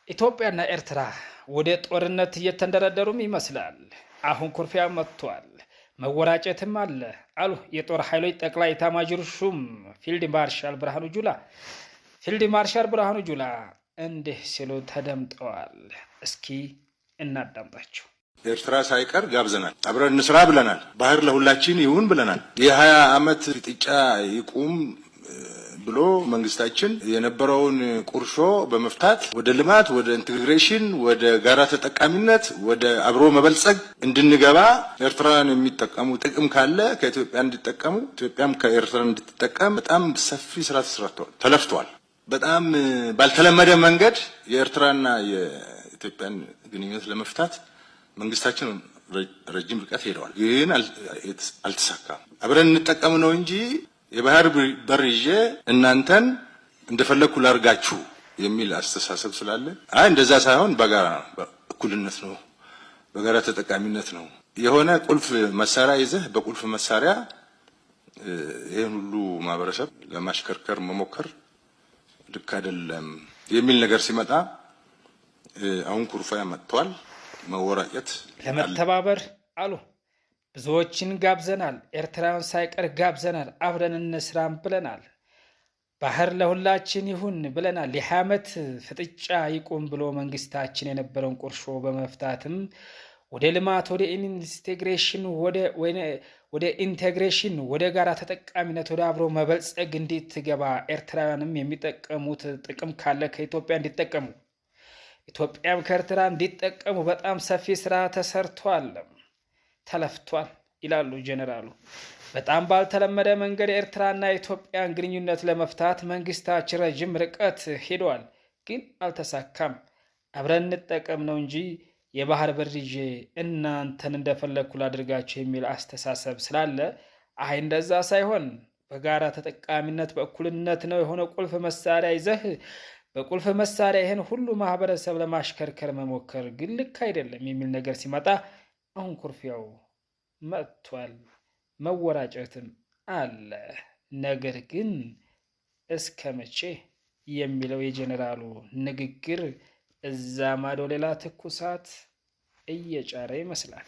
ኢትዮጵያና ኤርትራ ወደ ጦርነት እየተንደረደሩም ይመስላል። አሁን ኩርፊያ መጥቷል፣ መወራጨትም አለ አሉ የጦር ኃይሎች ጠቅላይ ኤታማዦር ሹም ፊልድ ማርሻል ብርሃኑ ጁላ። ፊልድ ማርሻል ብርሃኑ ጁላ እንዲህ ሲሉ ተደምጠዋል። እስኪ እናዳምጣቸው። ኤርትራ ሳይቀር ጋብዘናል። አብረን እንስራ ብለናል። ባህር ለሁላችን ይሁን ብለናል። የ20 ዓመት ፍጥጫ ይቁም ብሎ መንግስታችን የነበረውን ቁርሾ በመፍታት ወደ ልማት፣ ወደ integration፣ ወደ ጋራ ተጠቃሚነት፣ ወደ አብሮ መበልጸግ እንድንገባ፣ ኤርትራውያን የሚጠቀሙ ጥቅም ካለ ከኢትዮጵያ እንዲጠቀሙ፣ ኢትዮጵያም ከኤርትራ እንድትጠቀም በጣም ሰፊ ስራ ተሰርቷል፣ ተለፍቷል። በጣም ባልተለመደ መንገድ የኤርትራና የኢትዮጵያን ግንኙነት ለመፍታት መንግስታችን ረጅም ርቀት ሄደዋል፣ ግን አልተሳካም። አብረን እንጠቀም ነው እንጂ የባህር በር ይዤ እናንተን እንደፈለግኩ ላርጋችሁ የሚል አስተሳሰብ ስላለ፣ አይ እንደዛ ሳይሆን በጋራ እኩልነት ነው፣ በጋራ ተጠቃሚነት ነው። የሆነ ቁልፍ መሳሪያ ይዘህ በቁልፍ መሳሪያ ይህን ሁሉ ማህበረሰብ ለማሽከርከር መሞከር ልክ አይደለም የሚል ነገር ሲመጣ አሁን ኩርፊያ መጥቷል። መወራጨት ለመተባበር አሉ። ብዙዎችን ጋብዘናል። ኤርትራውን ሳይቀር ጋብዘናል። አብረን እንስራም ብለናል። ባህር ለሁላችን ይሁን ብለናል። የ20 ዓመት ፍጥጫ ይቁም ብሎ መንግስታችን የነበረውን ቁርሾ በመፍታትም ወደ ልማት፣ ወደ integration፣ ወደ ጋራ ተጠቃሚነት፣ ወደ አብሮ መበልጸግ እንድትገባ፣ ኤርትራውያንም የሚጠቀሙት ጥቅም ካለ ከኢትዮጵያ እንዲጠቀሙ፣ ኢትዮጵያም ከኤርትራ እንዲጠቀሙ በጣም ሰፊ ስራ ተሰርቷል፣ ተለፍቷል ይላሉ ጀኔራሉ። በጣም ባልተለመደ መንገድ የኤርትራና የኢትዮጵያን ግንኙነት ለመፍታት መንግስታችን ረጅም ርቀት ሄደዋል፣ ግን አልተሳካም። አብረን እንጠቀም ነው እንጂ የባህር በር ይዤ እናንተን እንደፈለግኩ ላድርጋችሁ የሚል አስተሳሰብ ስላለ፣ አይ እንደዛ ሳይሆን በጋራ ተጠቃሚነት በእኩልነት ነው። የሆነ ቁልፍ መሳሪያ ይዘህ በቁልፍ መሳሪያ ይህን ሁሉ ማህበረሰብ ለማሽከርከር መሞከር ግን ልክ አይደለም የሚል ነገር ሲመጣ አሁን ኩርፊያው መጥቷል፣ መወራጨትም አለ። ነገር ግን እስከ መቼ የሚለው የጀኔራሉ ንግግር እዛ ማዶ ሌላ ትኩሳት እየጫረ ይመስላል።